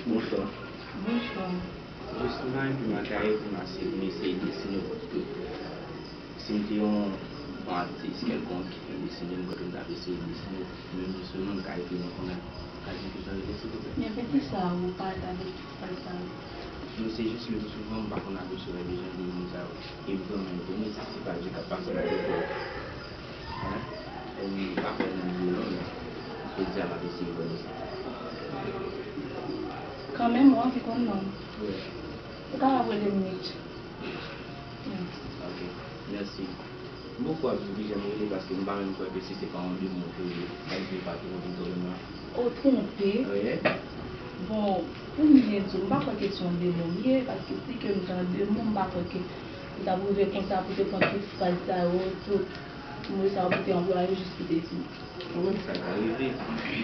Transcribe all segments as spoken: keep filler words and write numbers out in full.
Bonswa. Bonswa. Jis m pa gen plim ak krayon pou m eseye, pou m eseye desine w, paske si m te yon, yon atis kèlkonk ki te desine m, kote m t ap eseye desine w, menm jis sèlman m ka ekri nan kòmantè, ka di m ki jan l ye, silvouplè. Men poukisa ou pa t avèk fraz sa yo? Non, se jis ke tou souvan m pa konn apresye lè de jan de moun sa yo. E m vrèman etone, se, se pa di k ap pase nan lekòl. Hein? E m pa kwè nan li non, men jodi a m ap eseye kwè nan sa. Kanmenm, ou anvi konn non m. Wi. Ou kapab rele m Mitch. Ok, mèsi. M poko ap di w kijan m rele paske m pa menm kwè ke si se pa yon demon ke w ye, sa vle di w pa twonpe m twò lwen. O twonpe? Wi. Bon, pou m byen di w, m pa kwè ke se yon demon m ye, paske si ke m te yon demon, m pa kwè ke m t ap rive konsa pou te pran tout fraz sa yo, tout mo sa yo pou te anplwaye jis pou te di. Ou konn sa ka rive.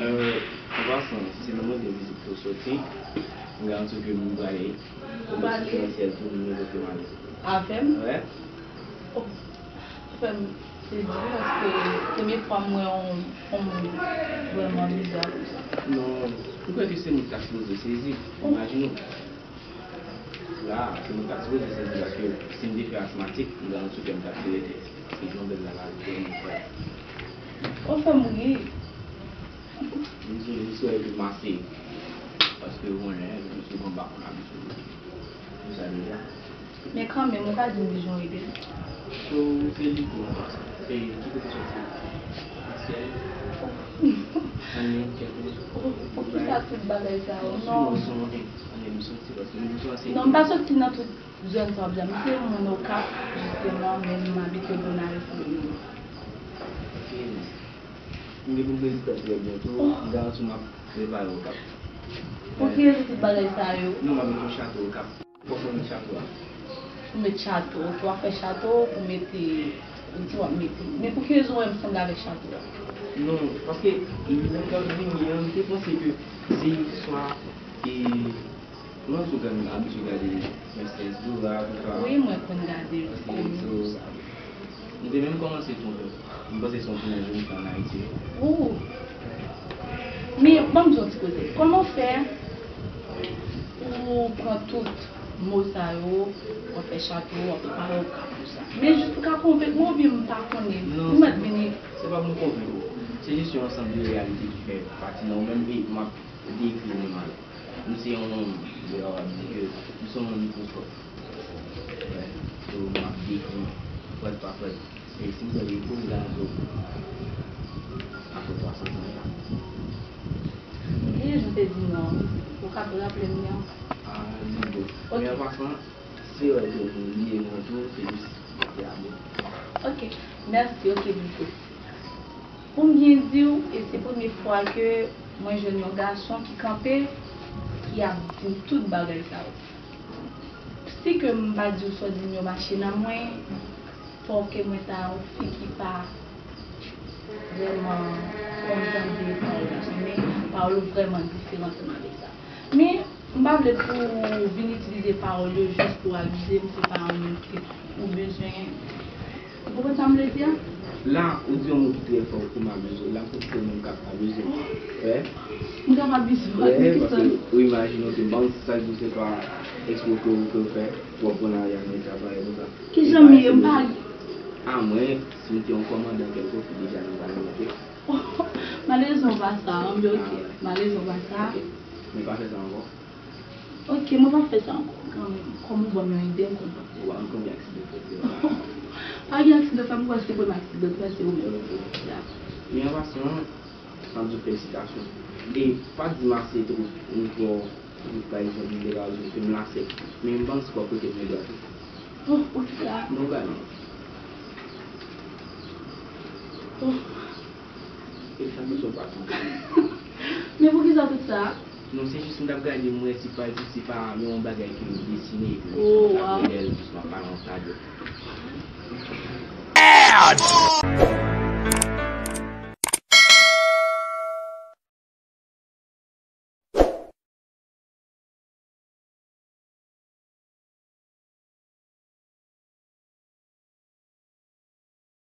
Euh, an pasan, si se nan mande vizit ke w soti, m garanti w ke m pral Ou pale? Konfidansyèl pou nou, nou kote m ale. Avè m? Wè. Oh, fè m sezi paske premye fwa m wè yon, yon moun vrèman biza konsa. Non, m kwè ke se nou k ta sipoze sezi. Oh. Imajine w. La, se nou k ta sipoze sezi paske si m te fè asmatik, m garanti w ke m t ap pi rete. Paske jan w bèl la, la, vrèman frè. Ou fè m ri. M di, m swè epi m ase. Paske ou konnen, m souvan pa konn abitye. Ou sa deja. Men kanmenm, ou ka di m kijan w rele? So, se Liko an pasan. E ki kote w soti? Masyèl? Anyen, kèlkonk? Poukisa tout bagay sa yo? Non, non, non, non, anyen, m soti paske m bezwen se. Non, m pa soti nan tout zòn sa w ap di a. M se yon moun Okap, jisteman, men m abite Gonayiv pou le moman. Ok. M gen pou m prezante w trè byento. Oh. M garanti w m ap prepare Okap. Pou ki rezon tout bagay sa yo? Non, m ap mete yon chato Okap. Fòk mwen met chato a. Pou met chato, ok, w ap fè chato, pou mete, ou di w ap mete. Men pou ki rezon w wè m sanble avèk chato a? Non, paske lè m t ap vini an, m te panse ke se swa, e, mwen sou gade, m abitye gade Mister Zora, tout sa. Wi, mwen konn gade. Ok, so, m te menm kòmanse twonpe m. M panse se yon tounaj yo fè ann Ayiti. Ou! Men, ban m di w yon ti koze. Kòman w fè pou w pran tout mo sa yo, w ap fè chato, w ap prepare Okap pou sa? Men jis pou ka konvenk mwen, oubyen m pa konnen. Non, ou mèt vini. Se pa pou m konvenk ou. Se jis yon ansanm de reyalite ki fè pati nan ou menm, e m ap dekri w menm avè. M se yon nonm, de la w ap di ke m se yon nonm mikwoskòp. Wè, so m ap dekri frèt pa frèt. E si m fè liko, m ka antre apre twa san tan. Ki jan w te di non? Ou ka raple m li ankò? Ah, Ligo. Ok. Men an pasan, si w wè ke m bliye non tou, se jis m ap gade. Ok, mèsi, ok, Ligo. Pou m byen di w, e se premye fwa ke mwen jwenn yon gason ki kanpe, ki ap di m tout bagay sa yo. Si ke m pa di w sa w di m yo mache nan mwen, fò ke mwen ta yon fi ki pa vrèman konn tande pawòl gason, men pawòl ou vrèman diferan ansanm avèk sa. Men, m pa vle pou w vin itilize pawòl yo jis pou w abize m, se pa yon moun ke ou bezwen. Ou konprann sa m vle di a? La, ou di yon mo ki trè fò pou m abize w. La, m santi se ou menm k ap abize m. Wè? M k ap abize w? Wè, paske ou imajine w te bounce, sa vle di se pa eksprè ke w, ke w fè, pou w ap pran lari a nan eta parèy konsa. Ki jan m ye? M pa. A mwen, si m te yon kòmandan kèlkonk, ou deja nan palman te. Malerezman pa sa, an, men ok. Ah, wè. Malerezman pa sa. Ok. Men pa fè sa ankò. Ok, mwen p ap fè sa ankò kanmenm. Kòm ou ban m yon ide, m kontan. Ou pa konn konbyen aksidan fèt deja? Pa gen aksidan fèt, m kwè se premye aksidan k fèt, se ou menm. Ok. Ya. Men an pasan, m ap di w felisitasyon. E pa di m ase twòp, m twò, m pa egzanp, m te ka di w ke m lase. Men m panse w ap rete byen dwat wi. Oh, ou di sa? Non, ba non. Oh. Felisitasyon pa tou. Men poukisa tout sa? Non, se jis m t ap gade, m wè se pa, se pa yon bagay ke m desine, epi m t ap gade l, jis m ap pale ansanm avè w.